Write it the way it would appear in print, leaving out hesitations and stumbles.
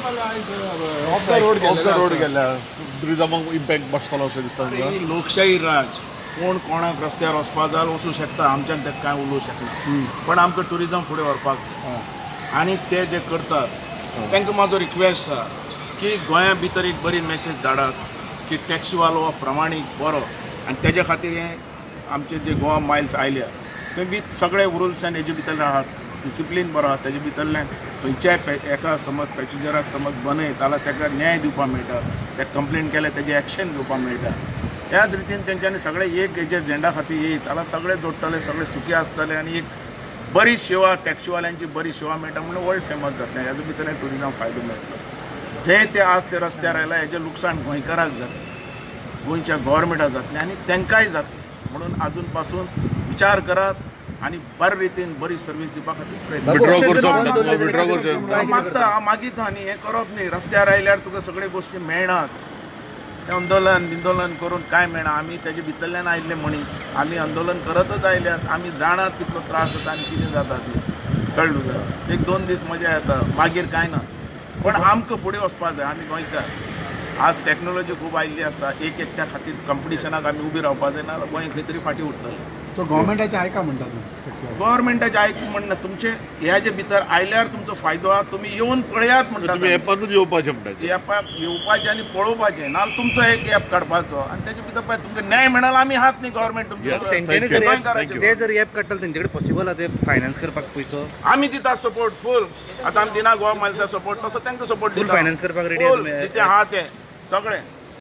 Of the road off the road गेल्या टुरिजमाक impact बसतलो अशें दिसता तुमकां? ही लोकशाही राज, कोण कोणाक रस्त्यार वचपा जाय वचूं शकता, आमच्यान ताका कांय उलोवंक शकना, पण आमकां टुरिजम फुडें व्हरपाक जाय. आनी ते जे करतात तांकां म्हाजो रिक्वेस्ट आहा की गोंया भितर एक बरी मॅसेज धाडात की टॅक्सीवालो हो प्रमाणीक बरो, आनी तेज्या खातीर हें आमचे जे गोवा मायल्स आयल्या ते विथ सगळे रुल्स आनी हेजे भितर आहात, डिसिप्लीन बरो आहा. तेजे भितरल्यान खंयच्याय एका समज पॅसेंजराक समज बनयत जाल्यार ताका न्याय दिवपाक मेळटा, ताका कंप्लेन केल्यार तेजे एक्शन घेवपाक मेळटा. ह्याच रितीन तेंच्यांनी सगळे एक हेजे झेंडा खातीर येयत जाल्यार सगळे जोडटले, सगळे सुखी आसतले आनी एक बरी सेवा टॅक्सीवाल्यांची बरी सेवा मेळटा म्हणून वर्ल्ड फेमस जातलें. हेजो भितर टुरिजम फायदो मेळटलो. जे ते आज ते रस्त्यार आयला हेजें लुकसाण गोंयकाराक जातलें, गोंयच्या गोवोरमेंटाक जातलें आनी तांकांय जातलें. म्हणून आजून पासून विचार करात आनी बरे रितीन बरी सर्वीस दिवपा खातीर प्रयत्न. विड्रॉ करचो म्हणटा, विड्रॉ करचो. मागता हांव मागीत न्ही, हें करप न्ही. रस्त्यार आयल्यार तुका सगळे गोश्टी मेळनात, तें आंदोलन बिंदोलन करून कांय मेळना. आमी तेजे भितरल्यान आयिल्ले मनीस, आमी आंदोलन करतच आयल्यात, आमी जाणात कितलो त्रास जाता आनी कितें जाता तें, कळ्ळें तुका. एक दोन दीस मजा येता, मागीर कांय ना. पण आमकां फुडें वचपा जाय, आमी गोंयकार. आज टॅक्नोलॉजी खूब आयिल्ली आसा, एक एकट्या खातीर कंपिटिशनाक आमी उबी रावपा जाय, ना गोंय खंय तरी फाटीं उरतलें. सो गव्हर्मेंटाचें आयका म्हणटा तूं? गव्हर्मेंटाचें आयकूं म्हणना, तुमचे ह्या जे भितर आयल्यार तुमचो फायदो आहा, तुमी येवन पळयात म्हणटा. तुमी एपानूच येवपाचें म्हणटा? एपाक येवपाचें आनी पळोवपाचें, ना तुमचो एक एप काडपाचो आनी तेजे भितर पळय तुमकां न्याय मेळना. आमी आहात न्ही गव्हर्मेंट तुमचे. ते जर एप काडटले तेंचे कडेन पॉसिबल आहा ते फायनान्स करपाक पयसो? आमी दिता सपोर्ट फूल. आतां आमी दिना गोवा मायल्सा सपोर्ट, तसो तांकां सपोर्ट फूल फायनान्स करपाक रेडी जितें आहा तें सगळें.